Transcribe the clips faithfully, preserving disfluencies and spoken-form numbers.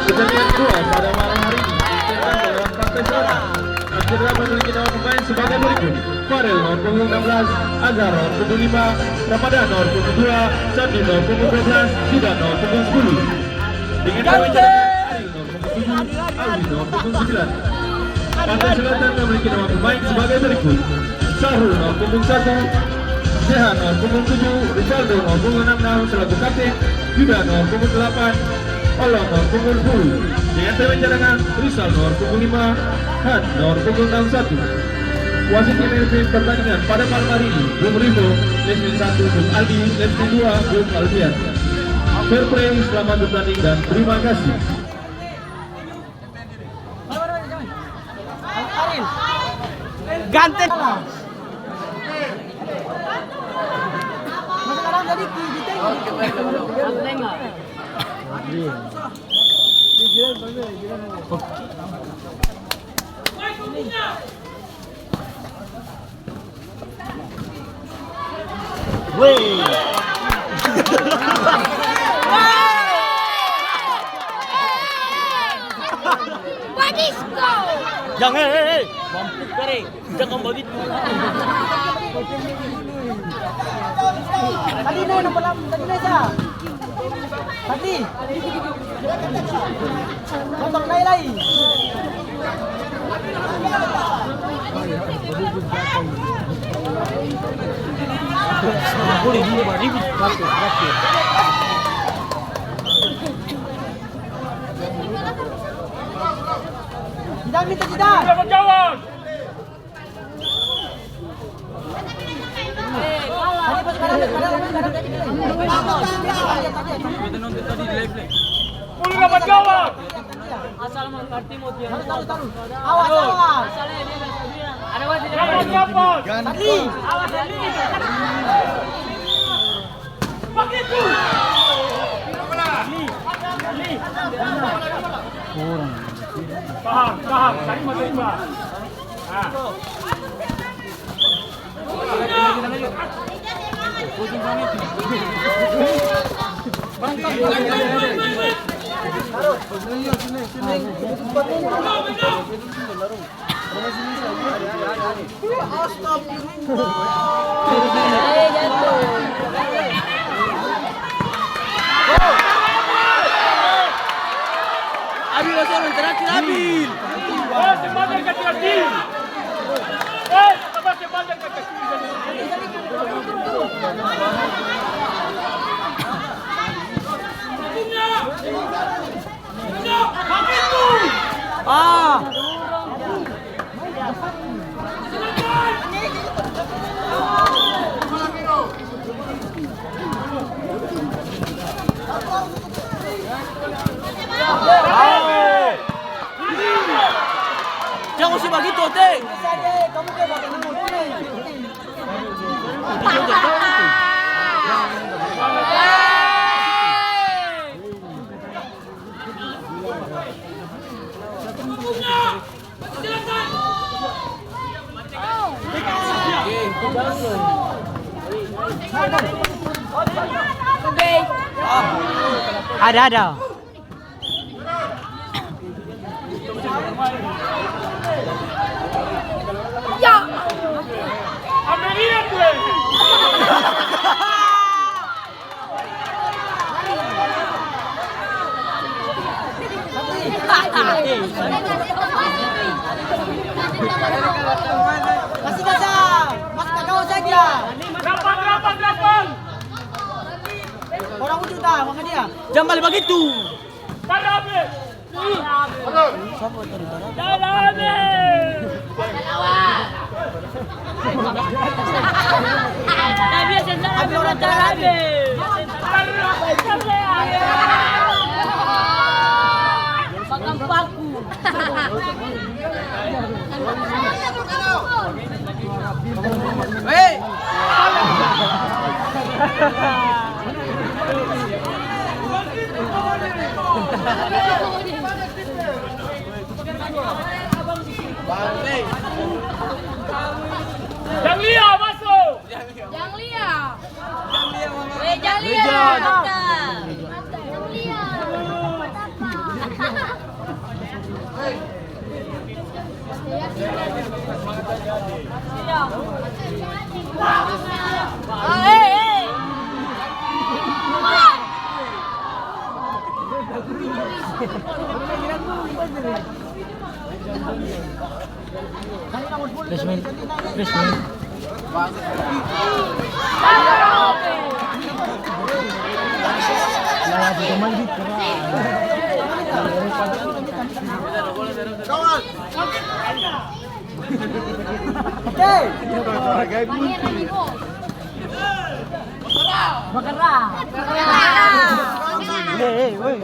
Pertandingan kedua pada malam hari ini diselenggarakan dalam Pantai Selatan. Akhirnya memiliki nama pemain sebagai berikut: Farel nomor punggung enam belas, Azhar nomor punggung lima, Ramadan nomor punggung dua, Sandi nomor punggung dua belas, Zidan nomor punggung sepuluh. Dengan pemain cadangan Ariel nomor punggung tujuh, Alwi nomor punggung sembilan. Pantai Selatan memiliki nama pemain sebagai berikut: Sahrul nomor punggung satu, Zehan nomor punggung tujuh, Rivaldo nomor punggung enam enam selaku kapten, Yuda nomor punggung delapan, Olong nomor punggung sepuluh. Dengan pemain cadangan, Rizal nomor punggung lima, Han nomor punggung enam satu. Wasit yang memimpin pertandingan pada malam hari ini, Bung Rivo, Lesmin satu, Bung Aldi, Lesmin dua, Bung Alfian. Fair play, selamat bertanding, dan terima kasih. Ganteng. Weh. Badisko. Jang, eh, eh, eh. Mampus kare. Jang bagitu. Tadi nae, napa lam-, tadi nae sa? Tadi. Batok nae lai. Tidak minta tidak. Puli dapat gawang. Asal mengerti mau dia. Taruh, taruh, taruh. Awas, awas. Ada wasit. Jangan dapat. Tadi. Awas, tadi. Paham, paham. Tadi masih paham. Abil, langsung yang terakhir, Abil. Ah. Jang usi bagitu, Teng. Ada, ada. Ya. Kasih, kasih. Masih kagau saja. Delapan, delapan, delapan. Orang ujung dah, maka dia. Jang bale bagitu. Tarabe. Tarabe. Tapi yang sensor ada orang tarabe. Makan paku. Hei! Jang Lia, masuk! Jang Lia! Weh, Jang Lia! Mantap! Jang Lia! Placement, placement. Oke. Bakarra. Bakarra. Hei, hei, woi.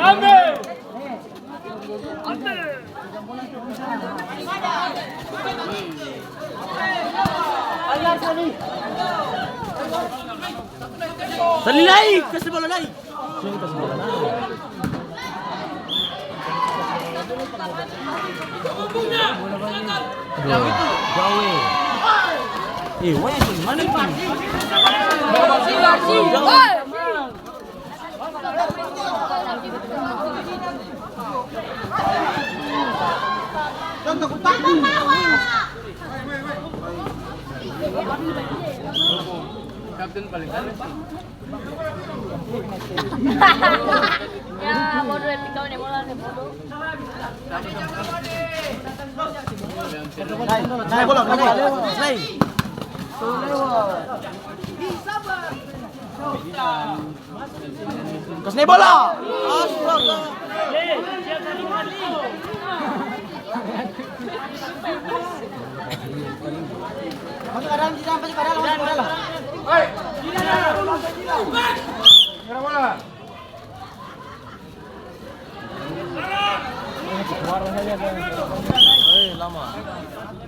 Amin. Tali lai, kasi bola lai. Sini kasi bola lai. Aduh, jauh, eh. Eh, weh, mana itu? Jauh. Ya, bodoh, etika mana bola nih, bodoh. Naik bola, naik bola. Kas nae bola. Astaga. Masuk ka dalam, Zidane, masuk ka dalam, masuk ka dalam. Hei. Bola. Hei, lama.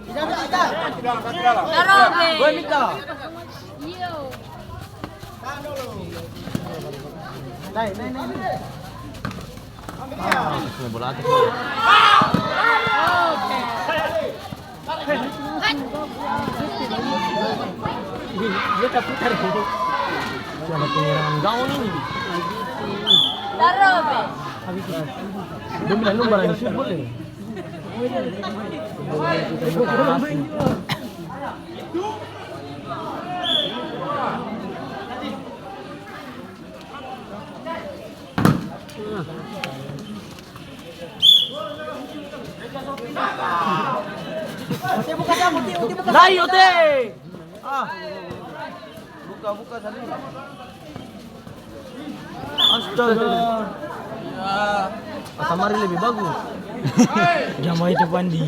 Zidane, Zidane. Zidane, Zidane. Gue minta. Nai, nai, nai, nai. Ah, sini bola atas. Dia tak putar. Siapa penyerangan gawang ini? Taruh, be. Dia bilang, "Lu barang shoot boleh." Lai, Ote! Ah. Buka, buka, Sani. Astaga. Atamari lebih bagus. Jama itu, Pandi.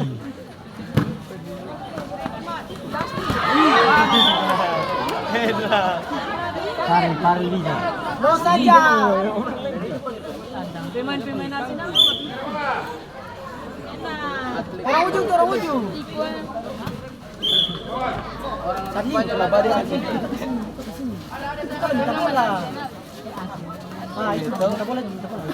Pari, pari bisa. Lo saja. Pemain-pemain asing. Orang ujung tuh, orang ujung. Tadi, kalau balik lagi. Itu kan minta bola. Ah, itu, minta bola, minta bola.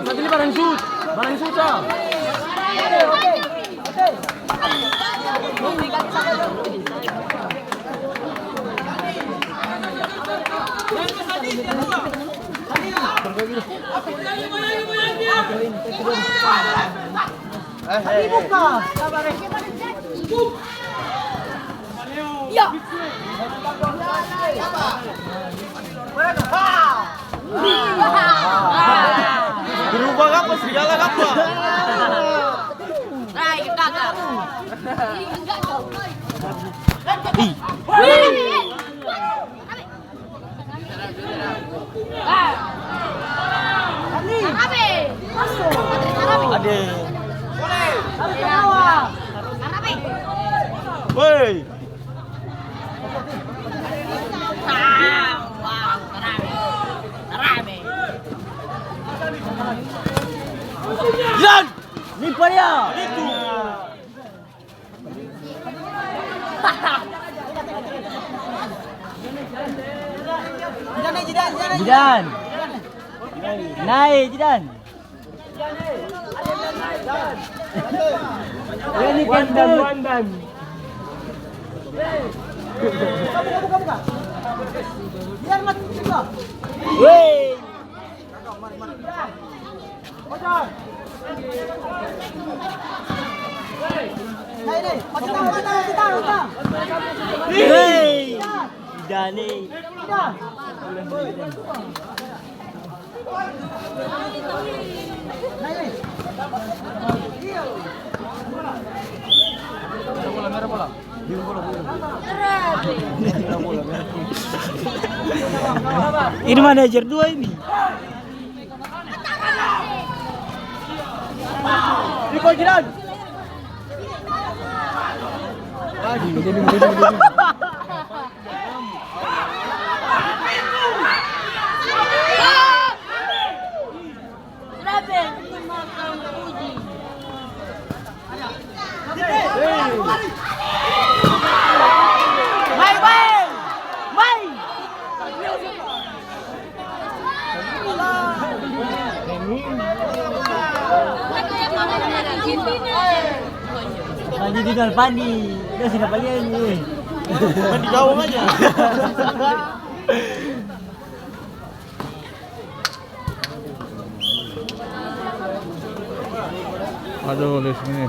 Angkat ini barang shoot, barang shoot, ah. Buka. Ya. Berubah apa? Serigala apa? Rai, gagal. Ih. Ade. Woi. Jidan! Limpa dia! Jidan. Nae, Jidan. Ini kentut. Weh. Hei, Dani. Ini manajer dua ini. Iko Jidan. Mai, mai, mai. Pandi tinggal Pandi, dia sudah paling ini. Pandi gawang aja. Aduh, les ini.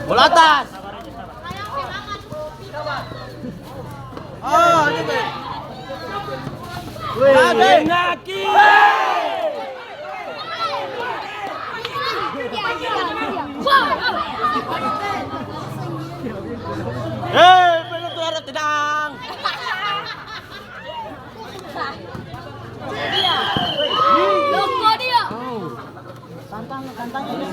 Bola atas. Ah, gitu. Weh, enak, Ki. Hei, bener tuh, ada tenang. Loko dia. Tantang, tantang ini.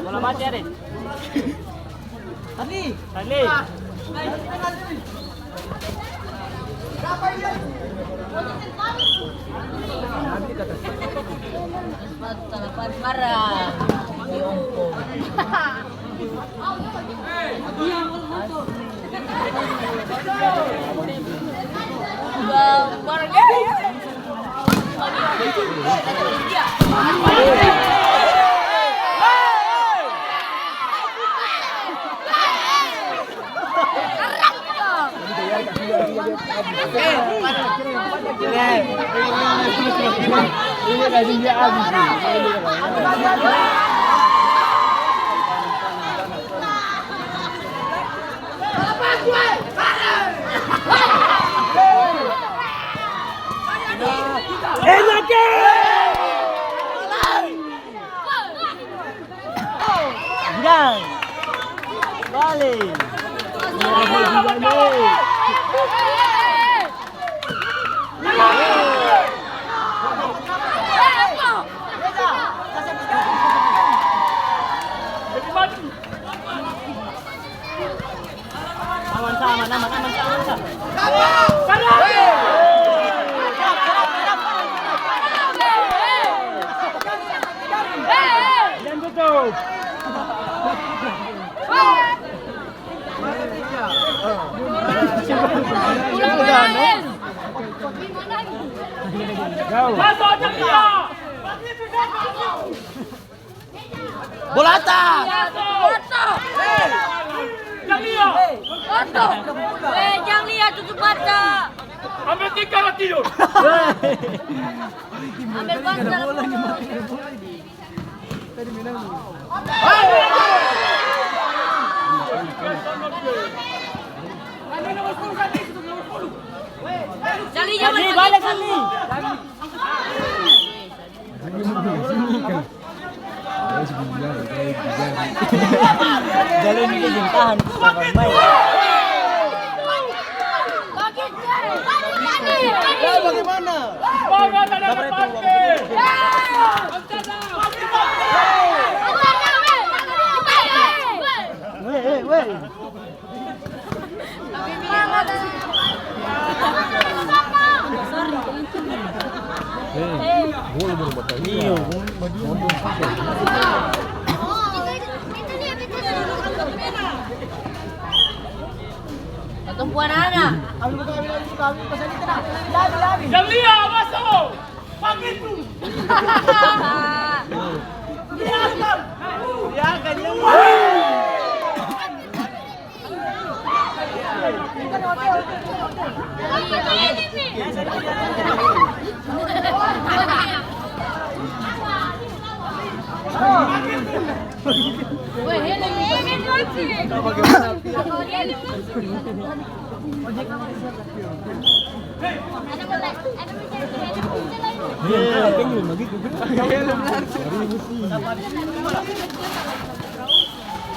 Bola mati ada. Tadi. Tadi. Parah. Enak, eh! Bilang. Bale. Aman sa, aman, aman, aman sa, aman sa. Jang tutup. Ulang, ulang, Alex. Jauh. Bola atas. Jang lia. Oto. Eh, jang lia, tutup mata. Ambil tikar, tidur. Ambil bantal. Tadi menang. Sandi, bale, Sandi. Jalan ini jangan tahan, main. Bagaimana? Weh, eh, weh. Pertumbuhan anak. Jam lima masuk. Bagitu. Biarkan. Biarkan, ya.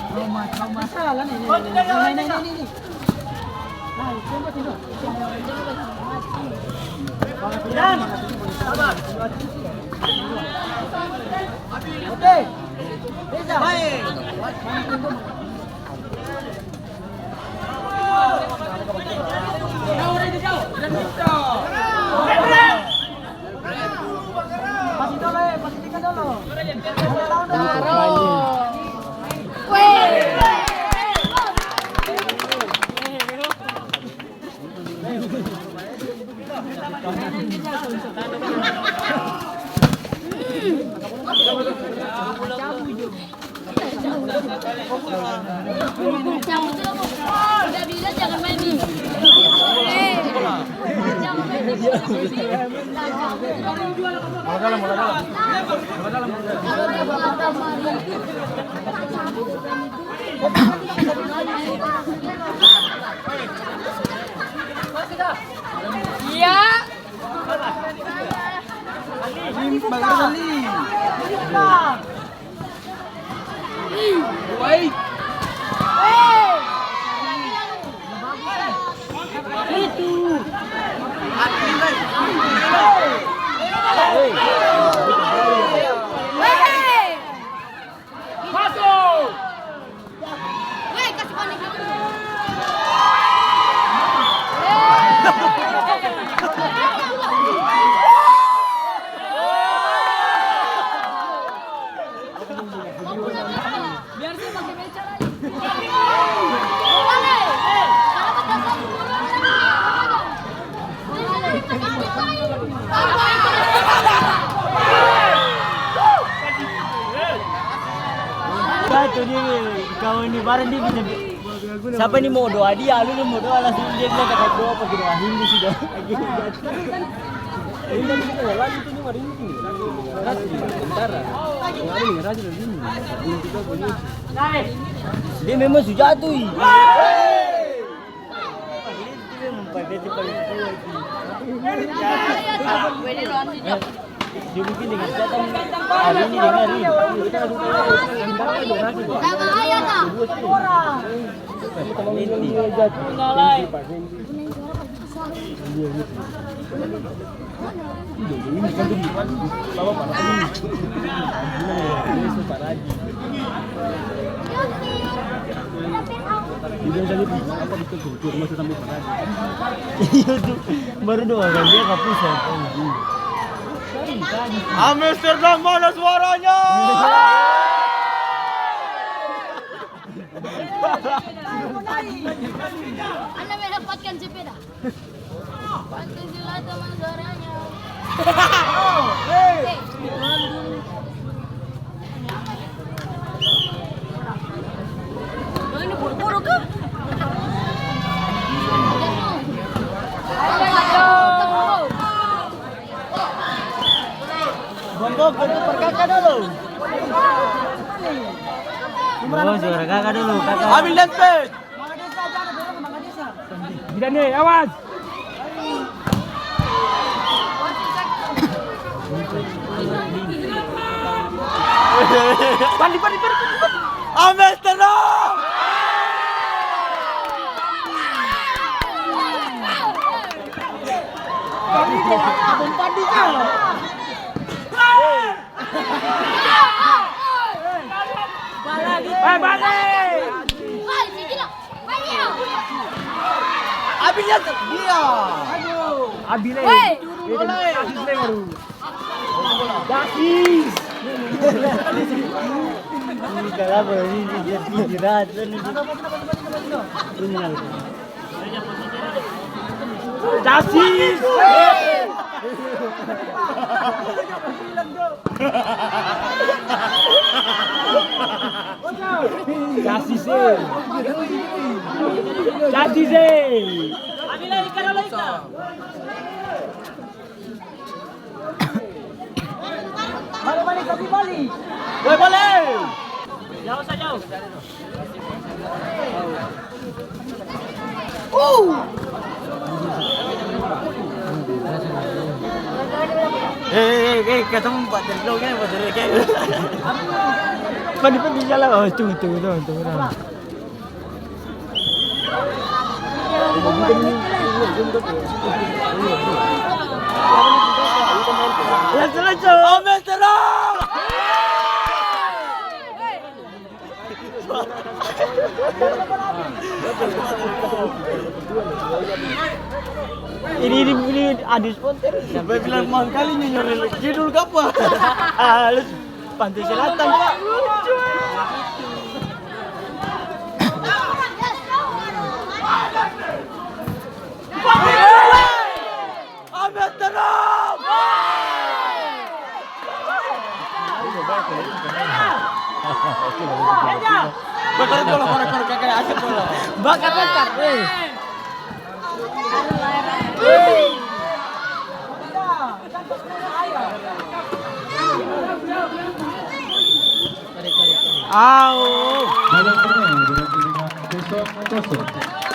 Trauma, trauma. Salah nih, nih, nih, nih. Nah, coba tidur. Dan, sabar. Oke. Reza. Baik. Kasih dolo, eh, kasih tiga dolo. Taro. Weh. Iya. Baik. Itu. Masuk. Weh, kasih konek dulu. Biar saya pakai beca lagi. Satu dia, kawan ni barang dia bisa. Sapa ni mo doa dia, lu, lu mo doa langsung dia bilang kata doa pake doa Hindu sudah. Dia memang su jatuh i. Iya tu, baru dua kali dia kapusat. Amsterdam, mana suaranya? Anda mendapatkan sepeda. Pancasila teman suaranya. Ini buru-buru kah? Bongkok, bongkok, per kakak dulu. Oh, suara kakak dulu, kakak. Ambil lempes. Gila nih, awas. Pandi, pandi, pandi, pandi, pandi. Amesterdam! Pandi, abang pandi, ah. Bale, bale. Abi lihat dia. Abi le. Woi. Kasih le baru. Kasih. Ini salah, bro. Ini, ini, ini, ini, ini. Ini. Casis! Casis, eh! Casis, eh! Bale, bale, kasi bale. Bale, bale. Jauh sa, jauh. Uh. Eh, eh, eh, eh, katong buat dari blog, eh, buat dari blog. Padi, padi, jalan. Oh, tunggu, tunggu, tunggu, tunggu. Ini, ini, ini adu spontan. Sampai bilang mangkali nyonya judul kapa? Halus. Pantai Selatan, Pak. Ambil terus! Bakar dulu, bakar, bakar, bakar, asik dulu. Bakar, bakar, eh. Au. Babak pertama berakhir dengan kosong kosong.